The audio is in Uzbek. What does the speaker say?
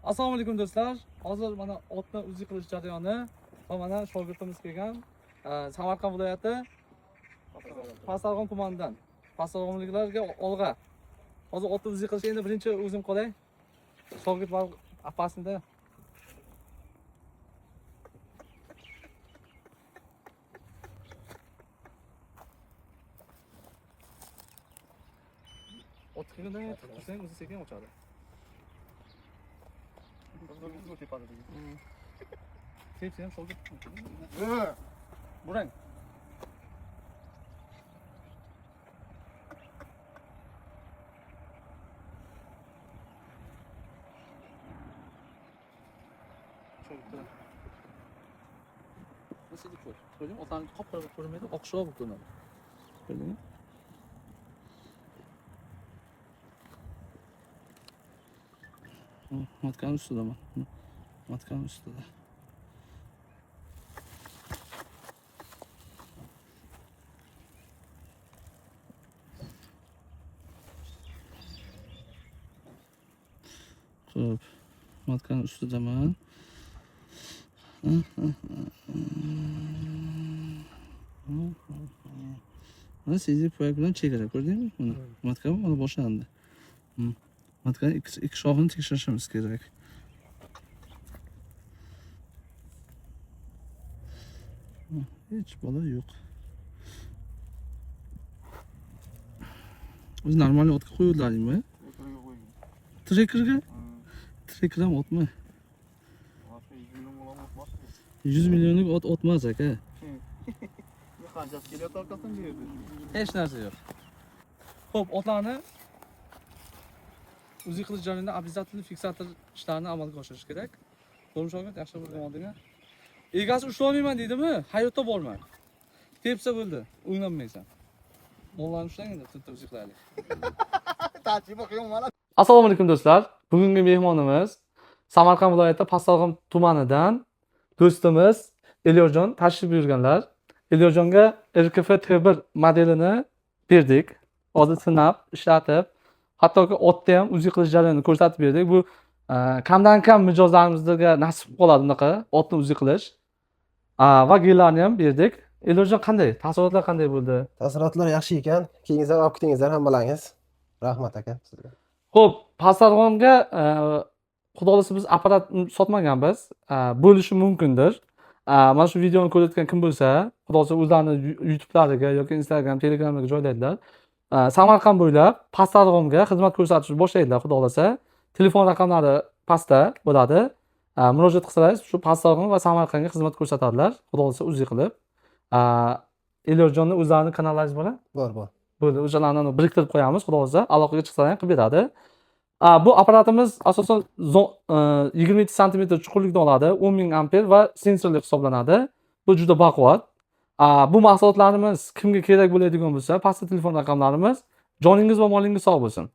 Assalomu alaykum do'stlar. Hozir mana otni uzi qilish jarayoni va mana shogirdimiz kelgan. Samarqand viloyati Pastdarg'om tumanidan. Pastdarg'omliklarga olg'a. Hozir otni uzi qilish endi birinchi o'zim qolay. Shogird bor apasida. Ot qilganda tursang o'zi sekin ochadi. Tepsa ham shogird. Burang. Shogird. Nasıl koy? Ko'rdingmi? Otlarni qop-qora bo'lib ko'rinmaydi, oqshroq bo'lib ko'rinadi. Ko'rdingmi? Matkani ustida Matkani ustida. Xo'p, matkani ustidaman. Mana sezib poyak bilan chegara, ko'rdingmi? Mana matka mana boshlandi. Matkani ikki shoxini tekshirishimiz kerak. Hech bola yo'q. O'zi normal otga qo'yuvdilaringmi? Trekkerga? Trekker ham otmi? 100 millionlik ot otmas aka. Qanchasi kelyapti orqasidan bu yerda? Hech narsa yo'q. Xo'p, otlarni uzi qilish jarayonida обязательно fiksator ishlarini amalga oshirish kerak. To'g'rimi shogird? Yaxshi bo'lgan oldinga. Egasi ushlolmayman deydimi? Hayotda borma. Tepsa bo'ldi, o'nglanmaysan. Mollarni ushlang endi, bitta uzi qilaylik. Tachiba qiyin mana. Assalomu alaykum do'stlar. Bugungi mehmonimiz Samarqand viloyati Pastdarg'om tumanidan do'stimiz Elyorjon tashrif buyurganlar. Elyorjonga RKF T1 modelini berdik. Hozir sinab, ishlatib, hattoki otni ham uzi qilish jarayonini ko'rsatib berdik. Bu kamdan kam mijozlarimizga nasib qoladi bunaqa otni uzi qilish. Va gellarni ham berdik. Elyorjon qanday? Taassurotlar qanday bo'ldi? Taassurotlar yaxshi ekan. Keyingizlar olib ketingizlar hammalaringiz. Rahmat aka sizga. Xo'p, Pastdarg'omga xudo xohlasa biz apparat sotmaganmiz. Bo'lishi mumkindir. Mana shu videoni ko'rayotgan kim bo'lsa, xudo xohlasa o'zlarini YouTube'lariga yoki Instagram, Telegramlarga joylaydilar. Samarqand bo'ylab Pastdarg'omga xizmat ko'rsatishni boshlaydilar, xudo xohlasa. Telefon raqamlari pastda bo'ladi. Murojaat qilsangiz, shu Pastdarg'om va Samarqandga xizmat ko'rsatadilar, xudo xohlasa uzi qilib. Elyorjonni o'zlarini kanallaringiz bormi? Bor, bor. Bo'ldi, o'shalarni biriktirib qo'yamiz, xudo xohlasa, aloqaga chiqsalar ham qilib beradi. Bu apparatimiz asosan 27 santimetr chuqurlikni oladi, 10.000 amper va sensorli hisoblanadi. Bu juda baquvvat. Bu mahsulotlarimiz kimga kerak bo'ladigan bo'lsa, pastda telefon raqamlarimiz. Joningiz va molingiz sog' bo'lsin.